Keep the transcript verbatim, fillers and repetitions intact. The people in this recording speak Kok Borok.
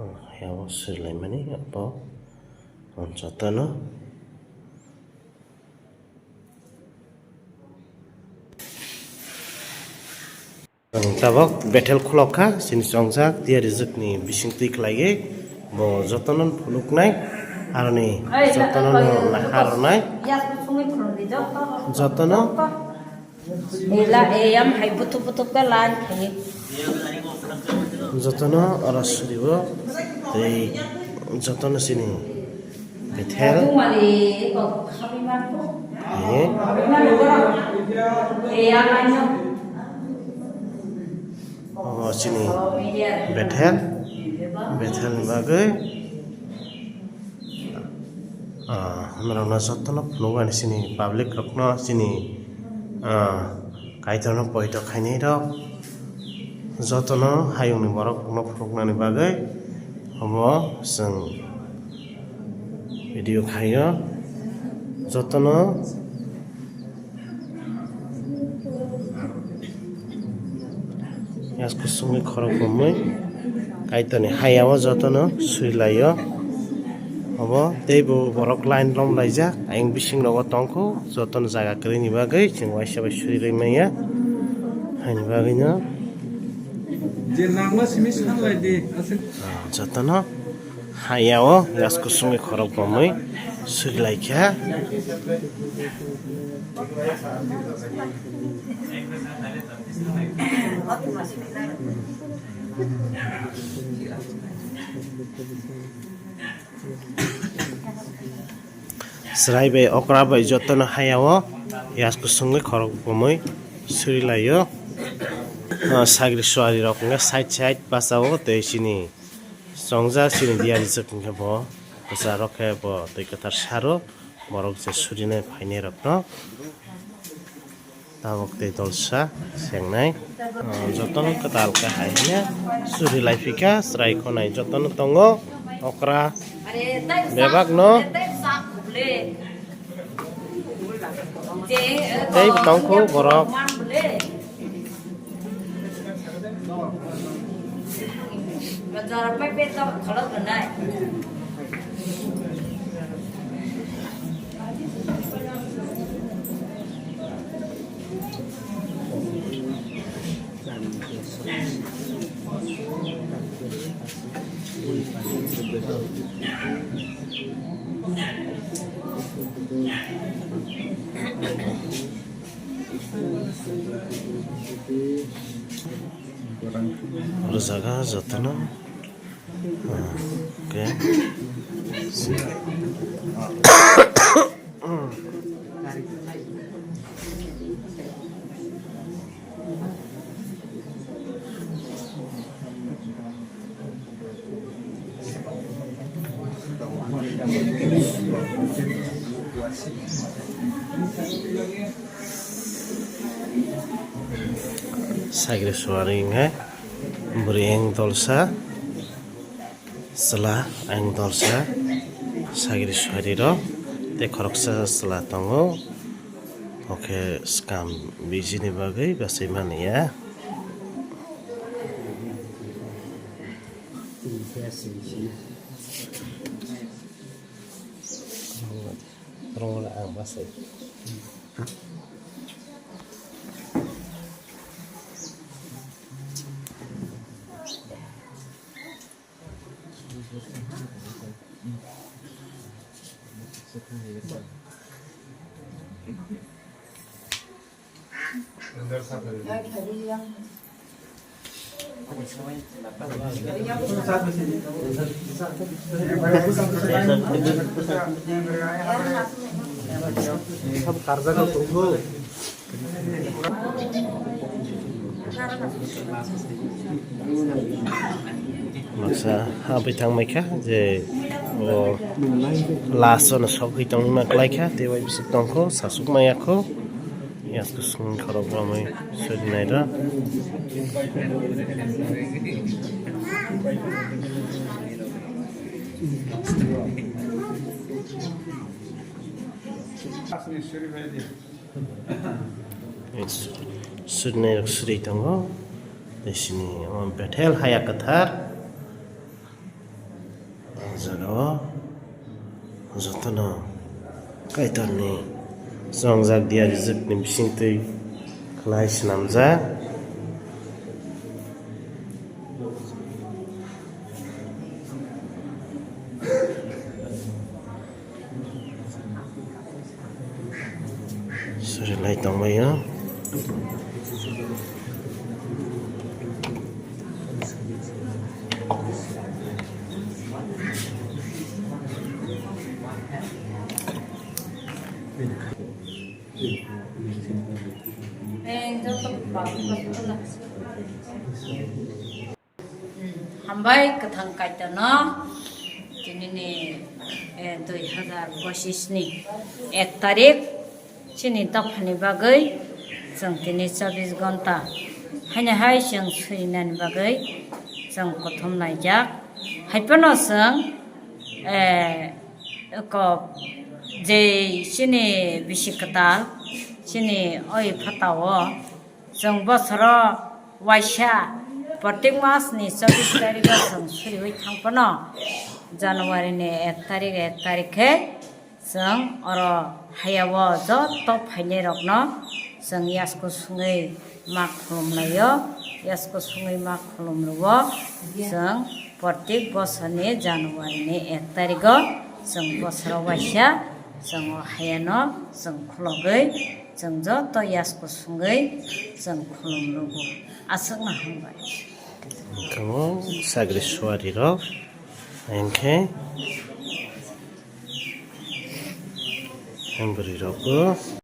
Hayao surilaimani abo jotono. Ang tabok Bethel khulok kha, chini chongjak tiyari jwkni bising twi khlaiwi bo jotono phunuknai, aroni jotono naharnai, jotono Ela, eyam hai butuk butuk ka lan khe. Jotono oro suribo tei jotono chini Bethel. He. Obo chini Bethel, Bethel ni bagwi, ah, norokno jotono phunuknani chini public rokno chini, ah, Kaitorno poito khainai rok jotono hayungni borok rokno phunuknani bagwi omo chwng video khaio jotono. Yas kusungwi khorok bomwi Kaitorni hayao jotono surilaio. Obo teibo borok line romlaijak, ayang bising rogo tongkho, jotono jaga kwrwini bagwi chwng waisa bai suri rwi manya. Haini bagwino Je nangma simi sanlai di, aswk. Ah, jotono hayao yas kusungwi khorok bomwi surilaikha. Chwrai bai okra bai jotono hayao yas kusungwi khorok bomwi surilaio. Ah, sagri suari rok wngkha side side bachao tei chini chongjak chini diyari jwk hwnkhe bo kwcharo khe bo twi kwthar saro borok je surinai phainai rokno. Tabuk tei tolsa sengnai. Ah, jotono kwtal khe hai hwnwi suri lai phikha, chwrai khonai jotono tongo, okra bebak no. Tei tongkho borok. Oro jaga jotono. Okay. Sagri suari wngkha bwrwi ang dolsa. Chwla ang dolsa sagri suari rok tei khoroksa chwla tongo, o khe swkang bijini bagwi bachai mani ya. Baksa habwi thangmaikha je o last o no sogwi tongma klaikha, tei bai bisik tongkho, sasuk maya kho. Yasku sung khorok romwi sori naira. Surinai rok suri tongo. Tei sini omo Bethel haya kwthar. Jotono Kaitorni chongjak diya rijwkni bisingtwi khlai swnamjak. Suri lai tongbaio. Hambai kwthang Kaitorno, tinini, eh, dui hazar pochisni ek tarik chini dophani bagwi chwng tini chobbish gonta haino hai chwng surinani bagwi chwng kuthum naijak. Haiphano chwng, eh, ko je chini bisi kwtal chini oi phatao Chwng bosoro waisa, protek mas ni chobbish tarikh o chwng suriwi thang phano, January ni ek tarikh, ek tarikh khe chwng oro hayao joto phainai rokno chwng yasku sungwi ma khulum laio, yasku sungwi ma khulum rwo. Chwng protek bosor ni January ni ek tarikh o chwng bosoro waisa chwng o hayano chwng khulogwi Chwng joto yasku sungwi chwng khulum rwgo. Aswkno hambai. Tamo sagri suari rok, hinkhe bwrwi rokbo